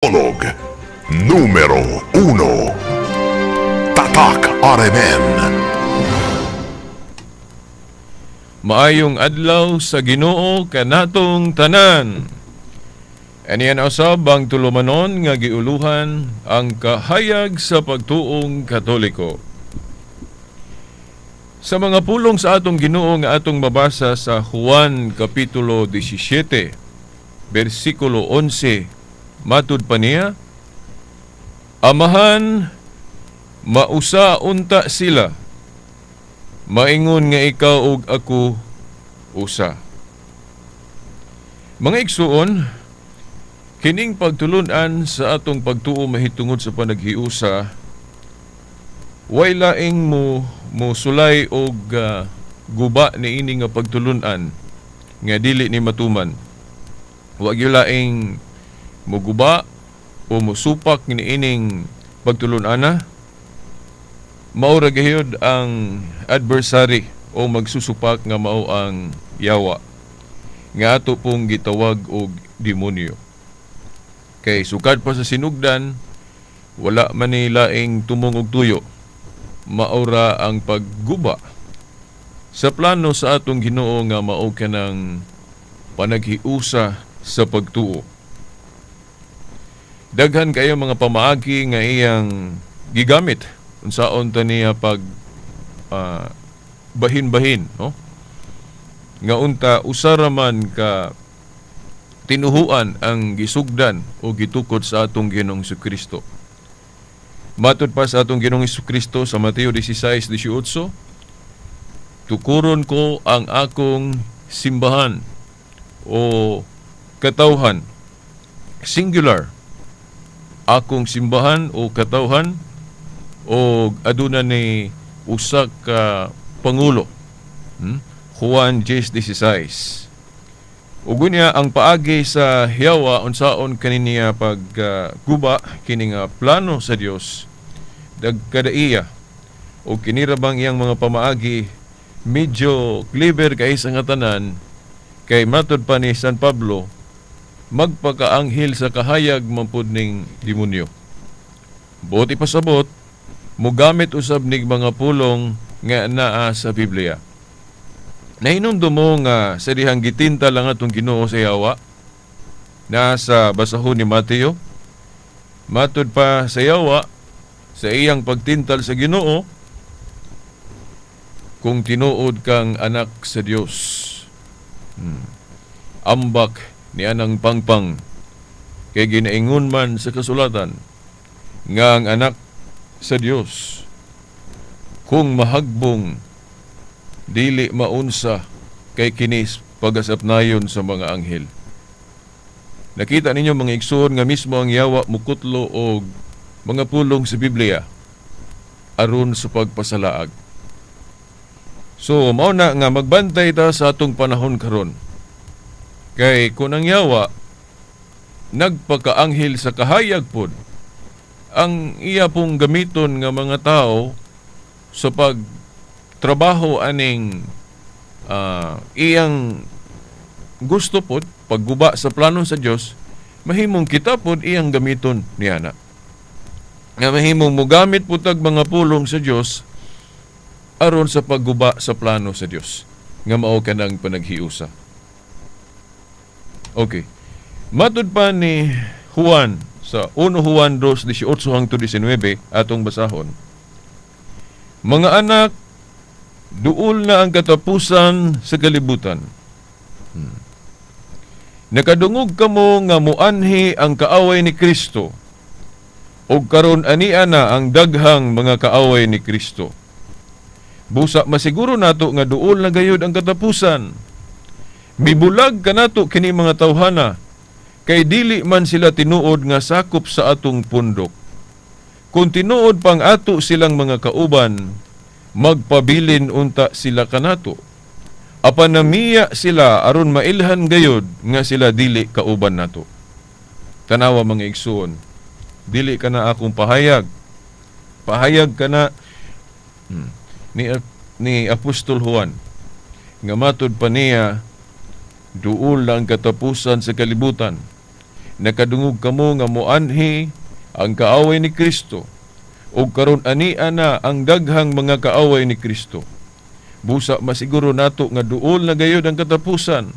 Log numero 1. Tatak RMN. Maayong adlaw sa Ginoo kanatong tanan. Aniyan usab ang tulumanon nga giuluhan ang kahayag sa pagtuong Katoliko. Sa mga pulong sa atong Ginoo nga atong mabasa sa Juan Kapitulo 17, versikulo 11, matud pa niya, "Amahan, mausa unta sila, maingon nga ikaw ug ako usa." Mga igsuon, kining pagtulunan sa atong pagtuo mahitungod sa panaghiusa, way laing mo mosulay og guba niini nga pagtulunan nga dili ni matuman. Wa gyud laing muguba o musupak niining pagtulunan. Mao ra gayud ang adversary o magsusupak nga mao ang yawa nga ato pong gitawag og demonyo. Kay sukad pa sa sinugdan, wala man ni laing tumong og tuyo. Maura ang pagguba sa plano sa atong Ginoo nga mao kanang panaghiusa sa pagtuo. Daghan kayo mga pamaagi nga iyang gigamit unsaon ta niya pag bahin-bahin, no? Nga unta usara man ka tinuhuan ang gisugdan o gitukod sa atong Ginoong Kristo. Matud pa sa atong Ginoong Kristo sa Mateo 16:18, "Tukuron ko ang akong simbahan o katawhan." Singular. Akong simbahan o katawhan o aduna ni usa ka pangulo. Juan 10:16. Ug unya ang paagi sa yawa unsaon kaniya pag guba kini nga plano sa Dios, dagkadaiya o kini ra bang iyang mga pamaagi, medyo clever kay sa nga tanan, kay matud pa ni San Pablo, magpakaanghel sa kahayag man pud ning demonyo. Buot ipasabot, mugamit usab nig mga pulong nga naa sa Biblia. Nahinumdum mo nga sa dihang gitinta lang atong Ginoo sa yawa na sa basahon ni Mateo, matud pa sa yawa sa iyang pagtintal sa Ginoo, "Kung tinuod kang anak sa Dios, ambak ni anang pangpang, kay ginaingon man sa kasulatan nga ang anak sa Dios kung mahagbong dili maunsa, kay kinis pagasapnayon sa mga anghel." Nakita ninyo, mga igsoon, nga mismo ang yawa mukutlo og mga pulong sa Biblia aron sa pagpasalaag. So mao na nga magbantay ta sa atong panahon karon. Kay kung ang yawa nagpakaanghel sa kahayag pod, ang iya pong gamiton nga mga tao sa pagtrabaho aning iyang gusto pod, pagguba sa plano sa Dios, mahimong kita pod iyang gamiton niya na. Nga mahimong mogamit pod tag mga pulong sa Dios aron sa pagguba sa plano sa Dios nga mao kanang panaghiusa. Okay. Matud pa ni Juan sa 1 Juan 2:18 hangtod 19 atong basahon. "Mga anak, duol na ang katapusan sa kalibutan. Nakadungog kamo nga muanhi ang kaaway ni Kristo, ug karon ania na ang daghang mga kaaway ni Kristo. Busa masiguro nato nga duol na gayud ang katapusan. Mibulag kanato kini mga tawhana, kay dili man sila tinuod nga sakop sa atong pundok. Kung tinuod pang ato silang mga kauban, magpabilin unta sila kanato. Apan namiya sila aron mailhan gayod nga sila dili kauban nato." Tanawa, mga igsuon, dili kana akong pahayag. Pahayag kana ni Apostol Juan nga matud pa niya, duol lang katapusan sa kalibutan. Nakadungog kamo nga moanhi ang kaaway ni Kristo, ug karon ania na ang daghang mga kaaway ni Kristo. Busa masiguro nato nga duol na gayod ang katapusan.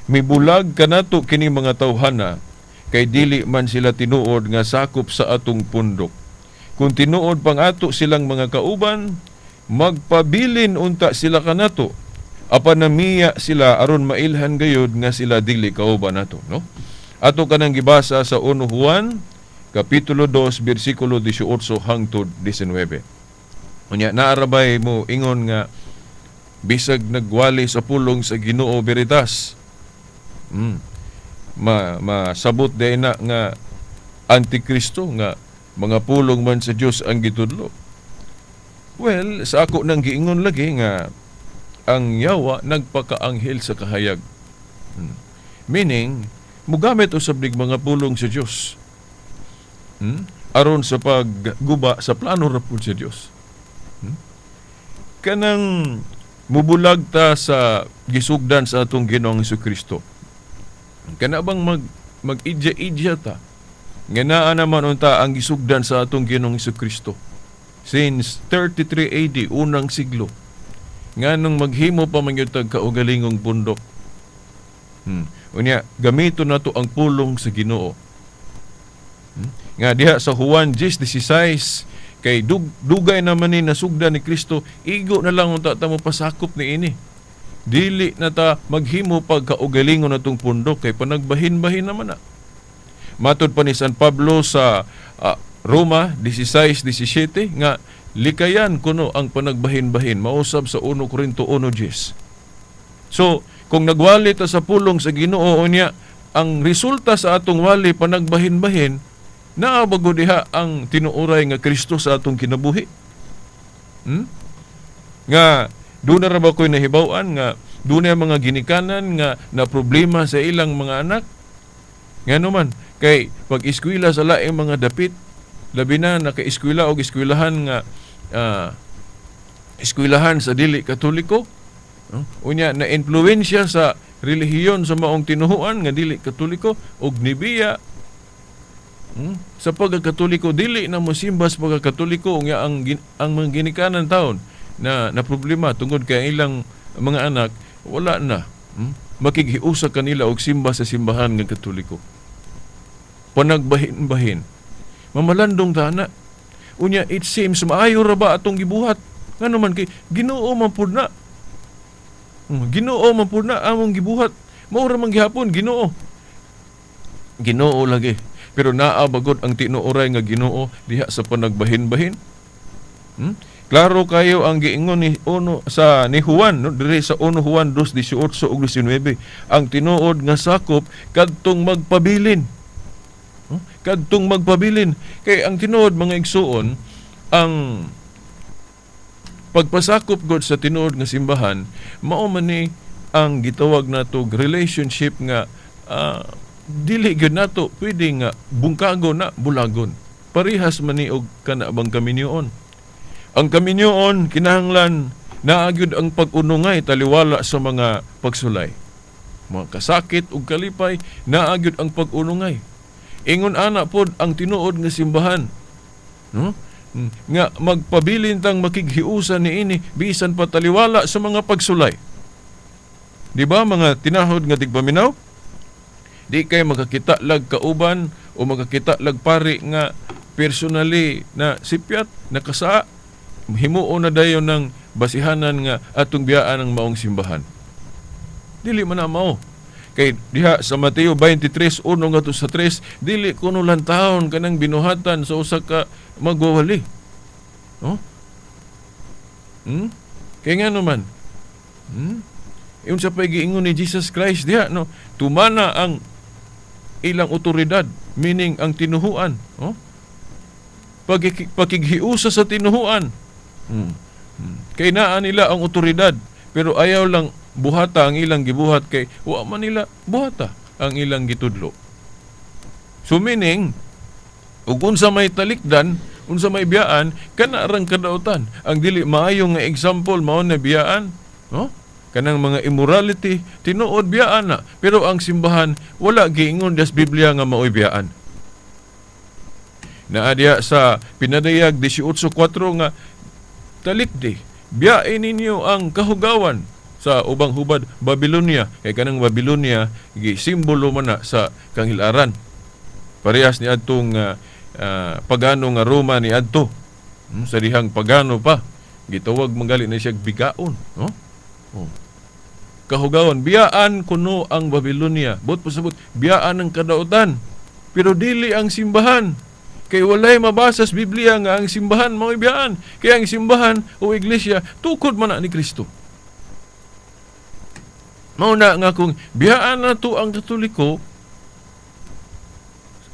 Mibulag kanato kini mga tawhana, kay dili man sila tinuod nga sakop sa atong pundok. Kung tinuod pang ato silang mga kauban, magpabilin unta sila kanato, apan namiya sila aron mailhan gayod nga sila dili kauban nato, no? Ato kanang gibasa sa 1 Juan kapitulo 2 bersikulo 18 hangtod 19. Unya naarabay mo ingon nga bisag nagwali sa pulong sa Ginoo Veritas. Masabot day na nga Antikristo nga mga pulong man sa Dios ang gitudlo. Well, sa ako nang giingon lagi nga ang yawa nagpakaanghel sa kahayag. Meaning, mugamit usab nig mga pulong sa Dios. Aron sa pagguba sa plano ra pud sa Dios. Kanang mubulag ta sa gisugdan sa atong Ginoong Kristo. Kana bang mag-idya-idya ta? Nga naa naman unta ang gisugdan sa atong Ginoong Kristo. Since 33 AD, unang siglo. Nganong maghimo pa man gyud tag kaugalingong pundok. Unya, gamito nato ang pulong sa Ginoo. Nga diha sa Juan 10:16, kay dugay naman ni nasugdan ni Kristo, igo na lang unta ta mo pasakop ni ini. Dili na ta maghimo pagkaugalingon natong pundok kay panagbahin-bahin naman na. Matod pa ni San Pablo sa Roma 16:17 nga likayan kuno ang panagbahin-bahin, mausab sa 1 Corinto 1:10. So, kung nagwali ta sa pulong sa Ginoo unya, ang resulta sa atong wali panagbahin-bahin, naa bago diha ang tinuoray nga Kristo sa atong kinabuhi. Nga doon na ra ba ko'y nahibaw-an nga doon na mga ginikanan nga na problema sa ilang mga anak? Nga naman, kay pag-eskwela sa laing mga dapit, labi na naka-eskwela og eskwelahan nga eskwelahan sa dili Katoliko, no? Unya na influensya sa relihiyon sa maong tinuhuan nga dili Katoliko og nibiya sa pagkakatoliko, dili na mosimba sa pagkakatoliko. Unya ang mga ginikanan taon na problema tungod kay ilang mga anak wala na makighiusa kanila og simba sa simbahan nga Katoliko. Panagbahin-bahin, mamalandong ta na. Unya it seems maayo ra ba atong gibuhat? Ngano man kay Ginoo man pud na. Ginoo man pud na among gibuhat. Mao ra man gihapon Ginoo. Ginoo lagi. Pero naa bagod ang tinuoray nga Ginoo diha sa panagbahin-bahin. Klaro kayo ang giingon ni uno sa ni Juan, no, diri sa 1 Juan 2:18 ug 19, ang tinuod nga sakop kadtong magpabilin. Kadtong magpabilin. Kay ang tinuod mga igsuon, ang pagpasakop god sa tinuod nga simbahan, mao man ni ang gitawag nato relationship nga dili gyud nato pwede nga bungkago na bulagon. Parehas man ni og kana bang kaminyoon. Ang kaminyoon kinahanglan naa gyud ang pag-unungay taliwala sa mga pagsulay. Mga kasakit ug kalipay, naa gyud ang pag-unungay. Ingon ana pod ang tinuod nga simbahan, no? Nga magpabilin tang makighiusa niini bisan pa taliwala sa mga pagsulay. Di ba mga tinahod nga tigpaminaw? Di kay makakita lag kauban o makakita lag pari nga personally na sipyat, nakasaa, himuo na dayon ng basihanan nga atong biyaan ang maong simbahan. Dili man na mao. Kay diha sa Mateo 23:1 ngadto sa 3, dili kuno lantahon kanang binuhatan sa usa ka magwawali. No? Kay ngano man? Unsa pay giingon ni Jesus Christ diha, no? Tumana ang ilang otoridad, meaning ang tinuhuan, no? Pakighiusa sa tinuhuan. Kay naa nila ang otoridad, pero ayaw lang buhata ang ilang gibuhat kay wa man nila buhata ang ilang gitudlo. So meaning, ug unsa may talikdan, unsa may biyaan, kana rang kadautan. Ang dili maayo nga example mao na biyaan, no? Kanang mga immorality, tinuod biyaan na. Pero ang simbahan, wala giingon das Biblia nga maoy biyaan. Naa diya sa Pinadayag 18.4 nga talikdi, biyain ninyo ang kahugawan sa ubang hubad Babylonia, kay kanang Babylonia gi simbolo man na sa kangilaran. Parehas ni adtong pagano nga Roma ni adto. Sa dihang pagano pa gitawag mangali na siya bigaon, no? Oh. Kahugawan, biyaan kuno ang Babylonia. Bot pasabot, biyaan ang kadautan. Pero dili ang simbahan. Kay walay mabasa sa Biblia nga ang simbahan mao'y biyaan. Kay ang simbahan o iglesia tukod man na ni Kristo. Mao na nga kung biyaan na to ang Katoliko,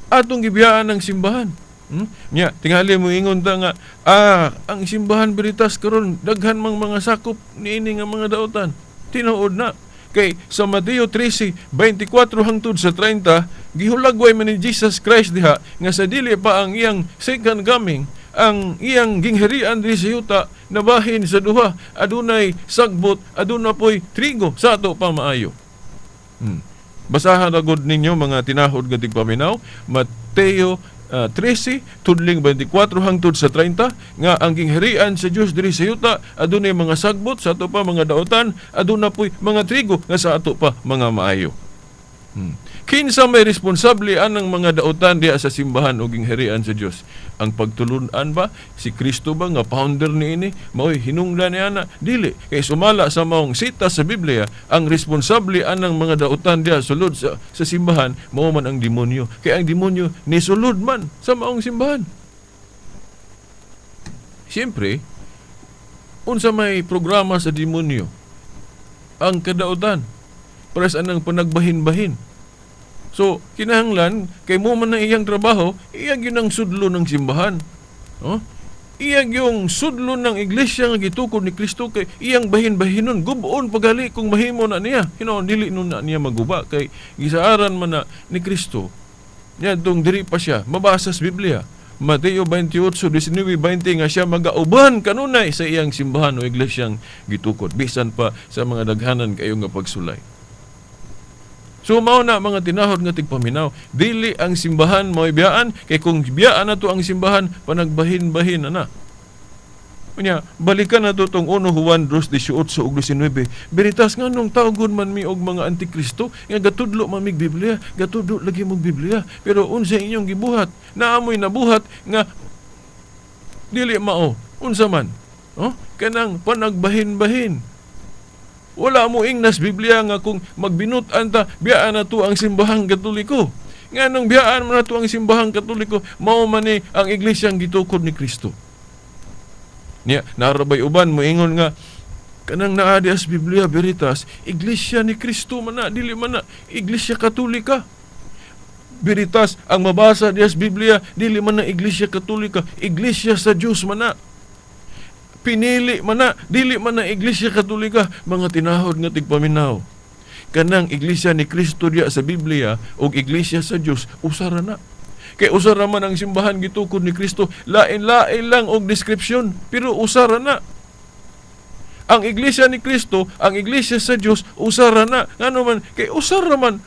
atong gibiyaan ang simbahan. Nya, tingali mo ingon ta nga ang simbahan Veritas karon daghan mang mga sakop niini nga mga dautan. Tinuod na. Kay sa Mateo 13:24 hangtod sa 30, gihulagway man ni Jesus Christ diha nga sa dili pa ang iyang second coming, ang iyang gingharian diri sa yuta nabahin sa duha, adunay sagbot, aduna poy trigo sa ato pa maayo. Basahan na gud ninyo, mga tinahod nga tigpaminaw, Mateo 13 tudling 24 hangtod sa 30, nga ang gingharian sa Dios diri sa yuta adunay mga sagbot sa ato pa mga dautan, aduna poy mga trigo nga sa ato pa mga maayo. Kinsa may responsable anang mga dautan diha sa simbahan o gingharian sa Dios? Ang pagtulun-an ba? Si Kristo ba nga founder niini mao'y hinungdan niya na? Dili. Kay sumala sa maong sita sa Biblia, ang responsable anang mga dautan diha sulod sa simbahan mao man ang demonyo. Kay ang demonyo nisulod man sa maong simbahan. Siyempre, unsa may programa sa demonyo? Ang kadautan. Pares anang panagbahin-bahin. So, kinahanglan, kay mo man na iyang trabaho, iyang yun ang sudlo ng simbahan. No? Iyang yung sudlo ng iglesia nga gitukod ni Kristo, kay iyang bahin-bahinon, guboon pagali kung mahimo na niya. Hinoon, dili nun na niya maguba, kay gisaaran man na ni Kristo. Niya, dong diri pa siya, mabasa sa Biblia. Mateo 28, 19, 20 nga siya magauban kanunay sa iyang simbahan o iglesyang gitukod, bisan pa sa mga daghanan kayo nga pagsulay. So mao na, mga tinahod nga tigpaminaw, dili ang simbahan mao'y biyaan, kay kung biyaan na to ang simbahan, panagbahin-bahin na na. Unya, balikan na to tong 1 Juan 2, 18 ug 19. Veritas, nga nung tawgon man mi og mga antikristo, nga gatudlo man mig Biblia, gatudlo lagi mog Biblia, pero unsa inyong gibuhat? Naamoy nabuhat nga dili mao, unsa man? Oh, kanang panagbahin-bahin. Wala mo ingnas Biblia nga kung magbinut-an ta, biyaan na to ang simbahang Katoliko. Nga nung biyaan man na to ang simbahang Katoliko, mao man ni ang iglesyang gitukod ni Kristo. Niya, narabay uban mo ingon nga kanang naa di as Biblia Veritas, iglesia ni Kristo man na, dili man na iglesia Katolika. Veritas, ang mabasa di as Biblia, dili man na iglesia Katolika, iglesia sa Dios man na. Pinili man na, dili man na iglesia Katolika, mga tinahod nga tigpaminaw. Kanang iglesia ni Kristo diya sa Biblia og iglesia sa Dios, usara na. Kay usara man ang simbahan gitukod ni Kristo, lain-lain lang og description, pero usara na. Ang iglesia ni Kristo, ang iglesia sa Dios, usara na. Ngano man, kay usara man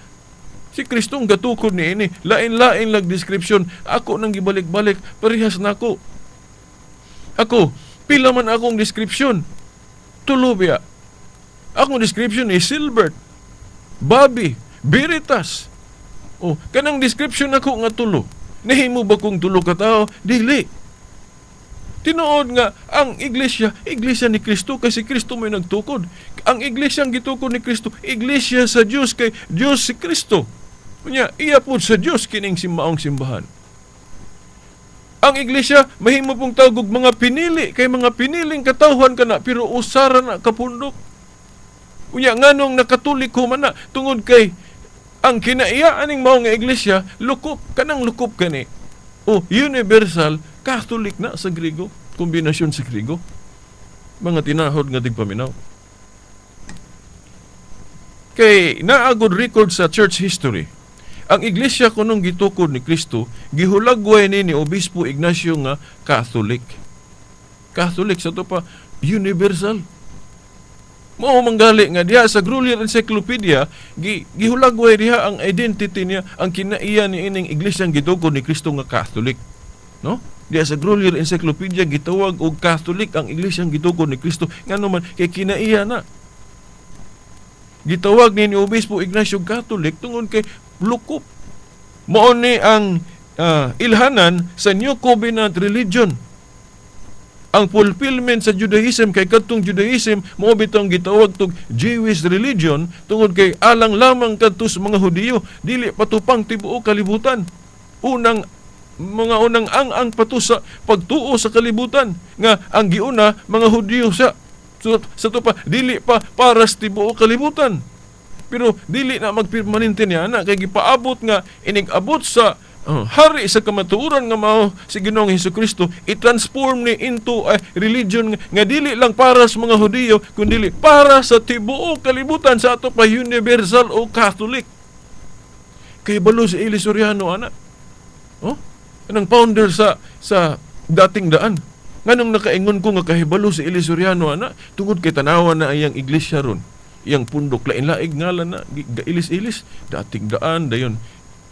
si Kristo ang gatukod niini, lain-lain lang description. Ako nang gibalik-balik, parehas nako. Ako, pila man akong description? Tulo biya. Akong description is Silbert, Bobby, Veritas. Oh, kanang description ako nga tulo. Nahimo ba kong tulo ka tao? Dili. Tinuod nga ang iglesia, iglesia ni Kristo, kasi Kristo may nagtukod. Ang iglesia ang gitukod ni Kristo, iglesia sa Dios, kay Dios si Kristo. Unya, iya pod sa Dios kining simbaong simbahan. Ang iglesia, mahimo pong tawag og mga pinili, kay mga piniling katawhan kana, pero usara na kapundok. Unya, nganong nakatuliko man na, tungod kay ang kinaiya aning mao nga iglesia, lukop, kanang lukop kani. O universal Catholic na sa Grigo, kombinasyon sa Grigo. Mga tinahod nga tigpaminaw. Kay naa gud record sa church history. Ang iglesia kunong gitukod ni Kristo, gihulagway ni Obispo Ignacio nga Catholic. Catholic sa to pa universal. Mao manggali nga diha sa Grolier Encyclopedia gihulagway diha ang identity niya, ang kinaiya ni ining iglesyang gitukod ni Kristo nga Catholic. No? Diha sa Grolier Encyclopedia gitawag og Catholic ang iglesyang gitukod ni Kristo, ngano man kay kinaiya na. Gitawag ni Obispo Ignacio Catholic tungod kay lukop. Mao ni ang ilhanan sa New Covenant Religion. Ang fulfillment sa Judaism, kay kadtong Judaism mao bitong gitawag tog Jewish religion tungod kay alang lamang kadto sa mga Hudiyo, dili patupang tibuok kalibutan. Unang mga unang ang pato sa pagtuo sa kalibutan nga ang giuna mga Hudiyo sa so, sa to pa dili pa para sa tibuok kalibutan. Pero dili na magpermanente niya na kay gipaabot nga inig-abot sa hari sa kamatuoran nga mao si Ginoong Hesukristo, i-transform ni into a religion nga dili lang para sa mga Hudiyo kundi para sa tibuok kalibutan, sa ato pa universal o Catholic. Kay balo si Eli Soriano ana. Oh? Anang founder sa Dating Daan. Nganong nakaingon ko nga kahibalo si Eli Soriano ana? Tungod kay tanawa na iyang iglesia ron. Iyang pundok, lain-laig ngalan na, gailis-ilis, Dating Daan dayon.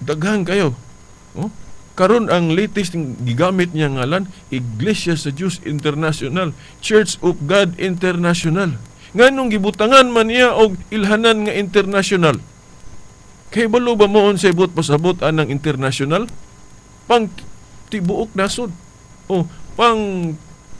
Daghan kayo. Oh? Karon ang latest gigamit niya ngalan, Iglesia sa Diyos International, Church of God International. Nganong gibutangan man niya og ilhanan nga international? Kay balo ba mo unsay buot pasabot anang international? Pang tibuok nasod. O pang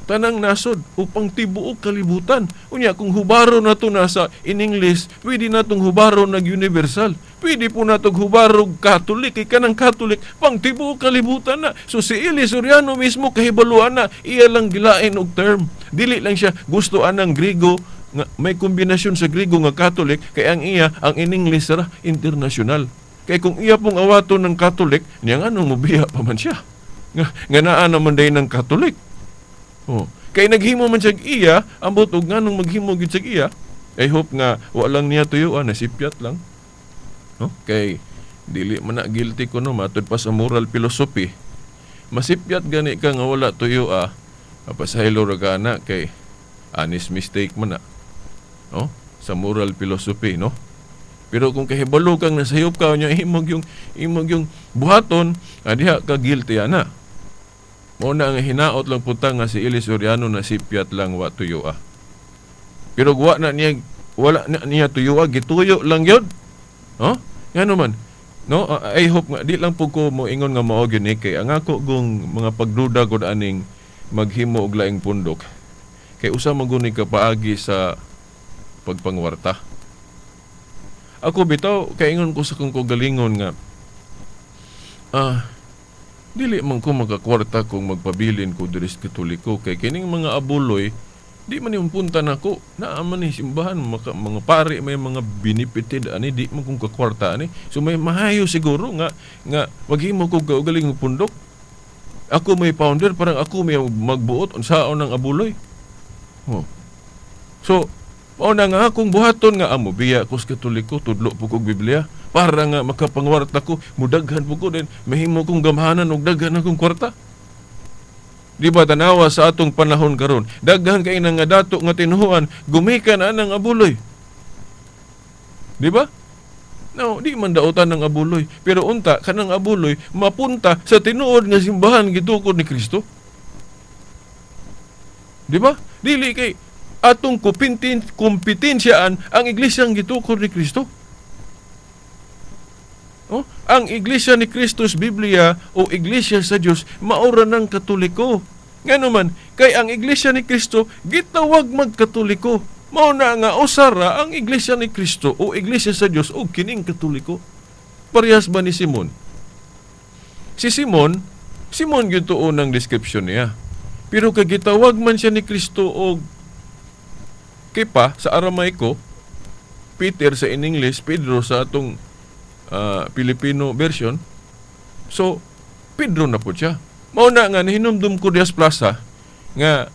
tanang nasod o pang tibuok kalibutan. Unya kung hubaro na to nasa in English, pwede na tong hubaro nag universal. Pwede po na tong hubaro Catholic, kay kanang Catholic pang tibuok kalibutan na. So si Eli Soriano mismo kahibaluan na, iya lang gilain og term. Dili lang siya gusto anang Griego nga may kombinasyon sa Griego nga Catholic, kay ang iya ang in English ra international. Kay kung iya pong awaton ng Catholic, niya nga nung mubiya pa man siya. Nga naa naman day ng Catholic. Oh. Kay naghimo man siya iya, ambot og nganong maghimo gyud siya iya. I hope nga walang niya tuyuan, nasipyat lang. No? Kay dili man na guilty kuno matud pa sa moral philosophy. Masipyat gani ka nga wala tuyo ah. Pasahilo ra ka na kay honest mistake man na. No? Sa moral philosophy, no? Pero kung kahibalo kang nasayop ka nya imog yung buhaton, diha ka guilty ana. Mao na ang hinaot lang punta nga si Eli Soriano na sipyat lang wa tuyo ah. Pero wa na niya, wala na niya tuyo ah, gituyo lang gyud. No? Ngano man? No, I hope nga di lang po ko moingon nga mao gyud ni, kay ang ako gong mga pagduda gud aning maghimo og laing pundok. Kay usa man gud ni kapaagi sa pagpangwarta. Ako bitaw kaingon ko sa kong kaugalingon nga dili man ko magakwarta kung magpabilin ko diri sa Katoliko, kay kining mga abuloy di man yung punta nako, naa man ni simbahan mga pari may mga benefited ani, di man kong kakwarta ani. So may mahayo siguro nga nga maghimo ko kaugaling pundok. Ako may founder, parang ako may magbuot unsaon ang abuloy. Oh. So mao na nga akong buhaton nga amo biya ko sa Katoliko, tudlo po kog Biblia para nga makapangwarta ko, mudaghan po ko din, mahimo kong gamhanan og daghan akong kwarta. Di ba tanawa sa atong panahon karon, daghan kay na nga dato nga tinuhuan gumikan anang abuloy. Di ba? No, di man daotan ng abuloy, pero unta kanang abuloy mapunta sa tinuod nga simbahan gitukod ni Kristo. Di ba? Dili kay atong kompetensiyaan ang iglesyang gitukod ni Kristo. Oh, ang Iglesia ni Christos Biblia o Iglesia sa Dios maura ng Katoliko. Ngano man kay ang Iglesia ni Kristo gitawag magkatoliko. Mao na nga usara ang Iglesia ni Kristo o Iglesia sa Dios o kining Katoliko. Parehas ba ni Simon? Si Simon, Simon gyud tuon ang description niya. Pero kay gitawag man siya ni Kristo og Kepa sa Aramaiko, Peter sa in English, Pedro sa atong Filipino version. So, Pedro na po siya. Mao na nga nahinumdum ko dias plaza nga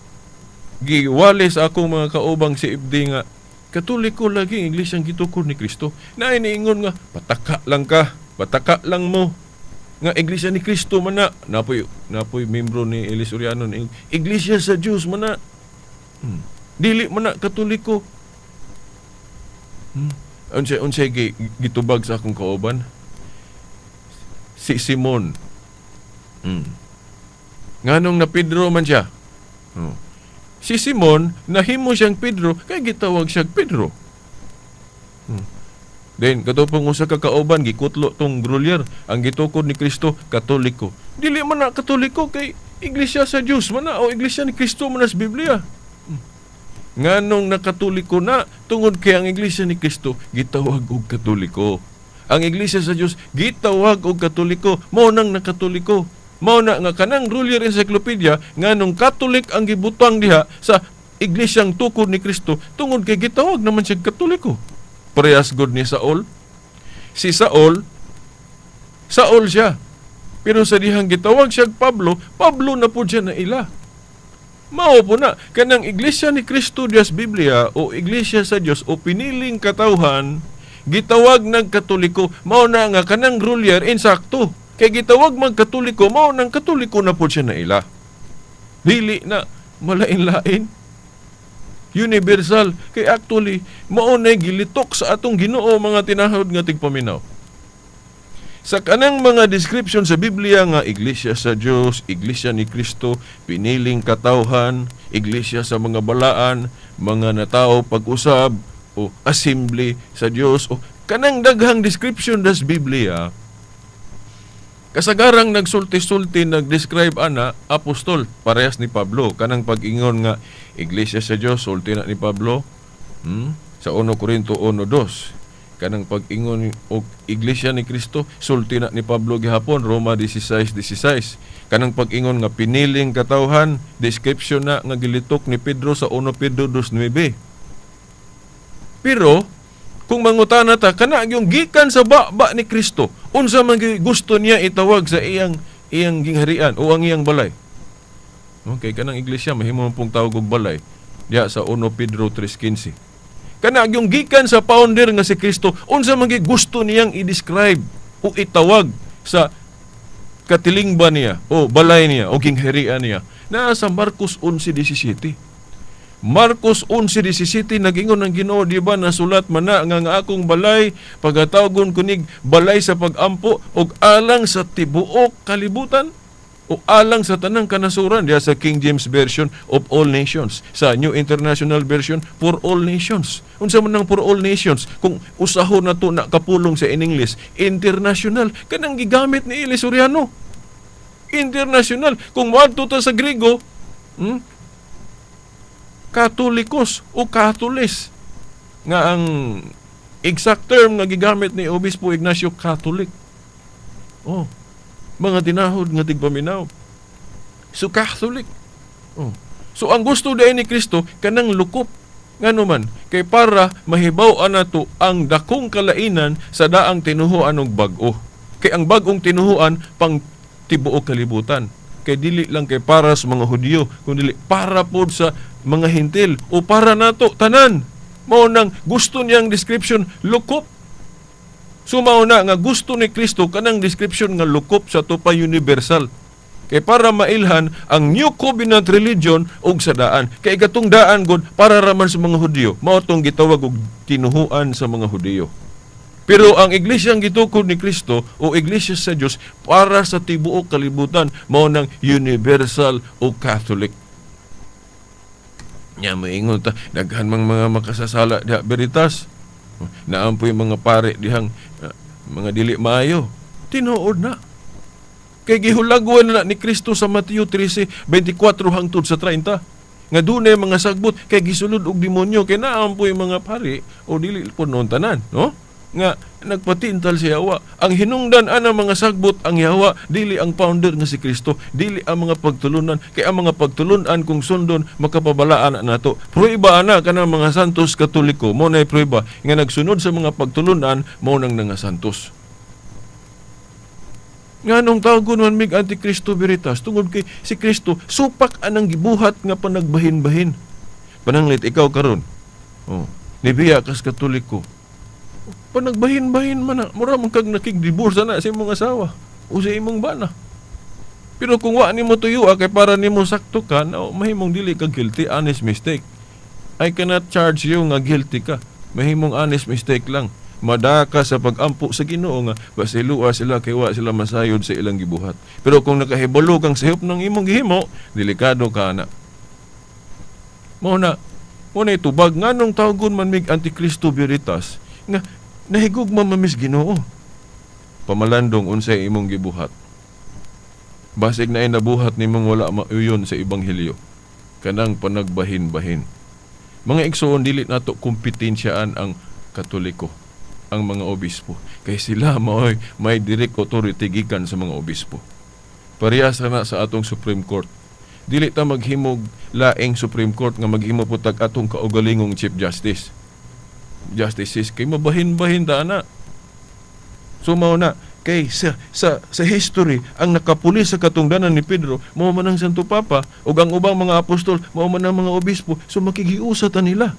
giwali sa akong mga kaubang si Ibdi nga Katoliko lagi ang iglesia ang gitukod ni Kristo. Na iniingon nga pataka lang ka, pataka lang mo nga Iglesia ni Kristo man na. Napoy membro ni Eli Soriano ni Iglesia sa Dios man na. Dili man na Katoliko. Unsay gitubag sa akong kauban? Si Simon. Nganong na Pedro man siya? Oh. Si Simon, nahimo siyang Pedro, kay gitawag siya Pedro. Then, kato pong usa ka kauban, gikutlo tong Grolier, ang gitukod ni Kristo, Katoliko. Dili man na Katoliko kay Iglesia sa Dios man na o Iglesia ni Kristo man na sa Biblia. Nganong nakatoliko na? Tungod kay ang Iglesia ni Kristo gitawag og Katoliko. Ang Iglesia sa Dios gitawag og Katoliko, mao nang nakatoliko. Mao na nga kanang Grolier Encyclopedia, nganong Catholic ang gibutang diha sa Iglesyang tukod ni Kristo? Tungod kay gitawag naman siya Katoliko. Parehas gud ni Saul. Si Saul, Saul siya. Pero sa dihang gitawag siya Pablo, Pablo na pud siya na ila. Mao po na kanang Iglesia ni Kristo Dios Biblia o Iglesia sa Dios o piniling katawhan gitawag nag Katoliko. Mao na nga kanang Grolier insakto. Kay gitawag mag Katoliko, mao nang Katoliko na pud siya na ila. Dili na malain-lain. Universal kay actually mao na gilitok sa atong Ginoo, mga tinahod nga tigpaminaw. Sa kanang mga description sa Biblia nga Iglesia sa Dios, Iglesia ni Kristo, piniling katawhan, iglesia sa mga balaan, mga natao pag-usab o assembly sa Dios o kanang daghang description das Biblia, kasagarang nagsulti-sulti, nag-describe ana, apostol, parehas ni Pablo. Kanang pag-ingon nga iglesia sa Dios, sulti na ni Pablo sa 1 Corinto 1:2. Kanang pag-ingon og iglesia ni Kristo, sulti na ni Pablo gihapon Roma 16:16. Kanang pag-ingon nga piniling katawhan, description na nga gilitok ni Pedro sa 1 Pedro 2:9. Pero kung mangutana ta kana yung gikan sa baba ni Kristo, unsa man gusto niya itawag sa iyang iyang gingharian o ang iyang balay? Okay, kanang iglesia mahimo man pong tawag og balay diha sa 1 Pedro 3:15. Kana yung gikan sa founder nga si Kristo, unsa man gusto niyang i-describe o itawag sa katilingban niya o balay niya o gingharian niya? Naa sa Marcos 11:17. Marcos 11:17, nagingon ang Ginoo, "Di ba nasulat man na nga ang akong balay pagatawagon kunig balay sa pagampo og alang sa tibuok kalibutan o alang sa tanang kanasuran?" Diha sa King James Version, "of all nations." Sa New International Version, "for all nations." Unsa man ang "for all nations"? Kung usahon na to na kapulong sa in English, international, kanang gigamit ni Eli Soriano, international. Kung moadto ta sa Griego, katolikos o katolis nga ang exact term nga gigamit ni Obispo Ignacio, Catholic. Oh, mga tinahod nga tigpaminaw. So Catholic. Oh. So ang gusto diay ni Kristo kanang lukop. Ngano man? Kay para mahibaw-an nato ang dakong kalainan sa daang tinuhuan og bag-o. Kay ang bag-ong tinuhuan pang tibuok kalibutan. Kay dili lang kay para sa mga Hudiyo, kundi para pod sa mga Hentil o para nato tanan. Mao nang gusto niyang description lukop. So mao na nga gusto ni Kristo kanang description nga lukop sa tupa universal. Kay para mailhan ang New Covenant religion og sa daan. Kay katong daan god para raman sa mga Hudiyo. Mao tong gitawag og tinuhuan sa mga Hudiyo. Pero ang iglesia ang gitukod ni Kristo o iglesia sa Dios para sa tibuok kalibutan, mao nang universal o Catholic. Nya moingon ta, daghan mang mga makasasala diha Veritas. Naampoy mga pare dihang mga dili maayo. Tinuod na. Kay gihulagwan na ni Kristo sa Mateo 13:24 hangtod sa 30 nga dunay mga sagbot kay gisulod og demonyo, kay naampoy mga pari o dili po noon tanan, no? Nga nagpatintal si Yawa. Ang hinungdan ana mga sagbot ang Yawa, dili ang founder nga si Kristo, dili ang mga pagtulunan, kay ang mga pagtulunan kung sundon makapabalaan nato. Pruiba ana kanang mga santos Katoliko, mo nay pruiba nga nagsunod sa mga pagtulunan mao nang nga santos. Nganong tawgon man mig Antikristo Veritas? Tungod kay si Kristo supak anang gibuhat nga panagbahin-bahin. Pananglit ikaw karon. Oh, nibiya kas Katoliko. Panagbahin-bahin man na, mura man kag nakig-divorce na sa imong asawa o sa imong bana. Pero kung wa nimo tuyo kay para nimo sakto ka, na mahimong dili ka guilty, honest mistake. I cannot charge you nga guilty ka. Mahimong honest mistake lang. Madaka sa pagampo sa Ginoo nga pasilua sila kay wa sila masayod sa ilang gibuhat. Pero kung nakahibalo kang sayop ng imong gihimo, delikado ka na. Mao na itubag nganong tawgon man mig Antikristo Veritas nga nahigugma man mis Ginoo. Pamalandong unsay imong gibuhat. Basig na nabuhat nimong wala mauyon sa ebanghelyo. Kanang panagbahin-bahin. Mga igsoon, dili nato kompetensyaan ang Katoliko, ang mga obispo. Kay sila maoy may direct authority gikan sa mga obispo. Parehas na sa atong Supreme Court. Dili ta maghimog laing Supreme Court nga maghimo po tag atong kaugalingong Chief Justice. Justices kay mabahin-bahin ta ana. So mao na kay sa history, ang nakapuli sa katungdanan ni Pedro mao man ang Santo Papa ug ang ubang mga apostol mao man ang mga obispo, so makigiusa ta nila.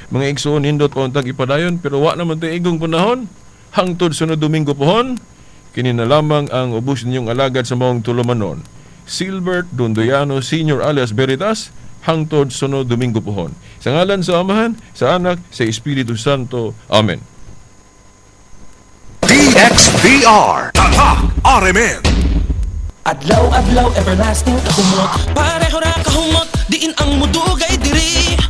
Mga igsoon, nindot pa untag ipadayon, pero wa naman tay igong panahon. Hangtod sunod Domingo pohon, kini na lamang ang ubos ninyong alagad sa maong tulumanon, Silbert Dondoyano Senior alias Veritas. Hangtod sunod Domingo pohon. Sa ngalan sa Amahan, sa Anak, sa Espiritu Santo. Amen. DXDR. Tatak RMN. Adlaw adlaw, everlasting kahumot. Pareho ra kahumot. Diin ang mudugay diri.